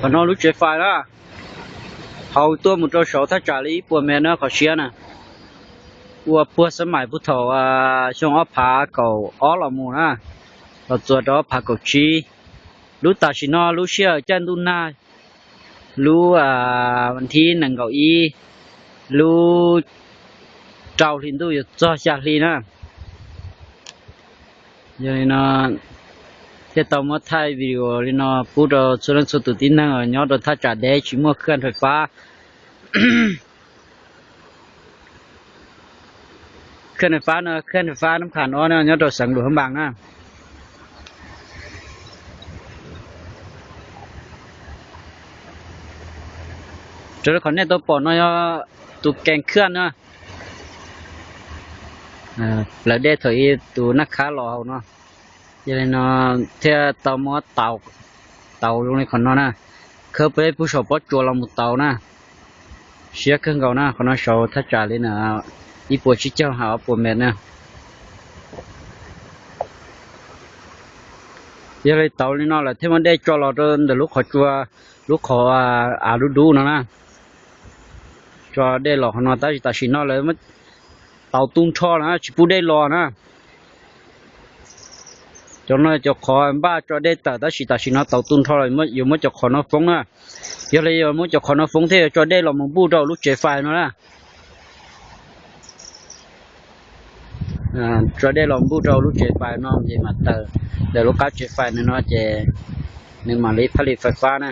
ຂອງນ້ອງລູກເຈຟາຍນະ ເຂົາຕົວະໝູ່ໂຕເສົາ ຖ້າຈາລີປວນແມ່ນເນາະ ເຂົາເຊຍນະ ອວບພວກສະໄໝຜູ້ເຖົ້າ ອາ ຊ່ວງອອກພາເຂົາອອກລອກໝູ່ນະ ເຂົາຈວດອອກພາເຂົາຊີ ລູກຕາຊີນອ ລູກເຊຍແຈ້ງດຸນນາ ລູກ ອາ ວັນທີໜຶ່ງເກົາອີ ລູກເຈົ້າລິນດູຢູ່ຈອກຢາລີນະ. ຢາລີນະ ເຮັດຕໍ່ມາຖ່າຍວິດີໂອລີນະ ປູດເອົາສ່ວນນັ້ນສ່ວນຕູຕິດໜຶ່ງ ຍອດໂດນຖ້າຈາແດຊິໝວກເຂື່ອນໄຟຟ້າ ເຂື່ອນໄຟຟ້າເນາະ ເຂື່ອນໄຟຟ້ານ້ຳຂານອ່ອນເນາະ ຍອດໂດນສັງຫຼວງພະບາງນະ ໂຕຂອງແນ່ໂຕປອນເນາະ ໂຕແກງເຂື່ອນເນາະ ເອີ ແລ້ວເດໂທອີໂຕນັກຄ້າຫຼໍ່ເຮົາເນາະ ຢາລີນະ ເທື່ອຕໍ່ມາເຕົາ ເຕົາລົງໃນຂອງເນາະນະ ເຄີາໄປຜູ້ສອບປະຈົວລຳໝູ່ເຕົານະ ເຊຍເຄື່ອງເກົ່ານະ ຂອງເຮົາເຊົາຖ້າຈາລີນະ ອີປວນຊິເຈົ້າຫາປວນແມ່ນນະ ຢາລີເຕົາລີນະ ແລ້ວເທື່ອມາເດຈອລອດເດີ ລູກຂໍຈົວ ລູກຂໍ ອາ ອາດູດູນະນະ ຈອເດຫຼອກຂອງເນາະ ຕາຊິຕາຊິເນາະ ແລ້ວມາເຕົາຕຸງທໍ່ນະ ຊິປູເດຫຼອກນະ ຈອນເນາະ ຈອຂໍບ້າ ຈອເດເຕີ ຕາຊິຕາຊິເນາະ ເຕົາຕຸງທໍ່ ຢູ່ມາຈອຂໍເນາະ ຟົງນະ ຢາລີ ມາຈອກຂໍເນາະ ຟົງເທ ຈອເດຫຼອກມາບູດອກລູກເຈຟາຍເນາະນະ ອາ ຈອເດຫຼອກມາບູດອກລູກເຈຟາຍເນາະ ເຈມາເຕີ ແລ້ວລູກຄ້າເຈຟາຍເນາະ ເຈ ໜຶ່ງມາລີຜະລິດໄຟຟ້ານະ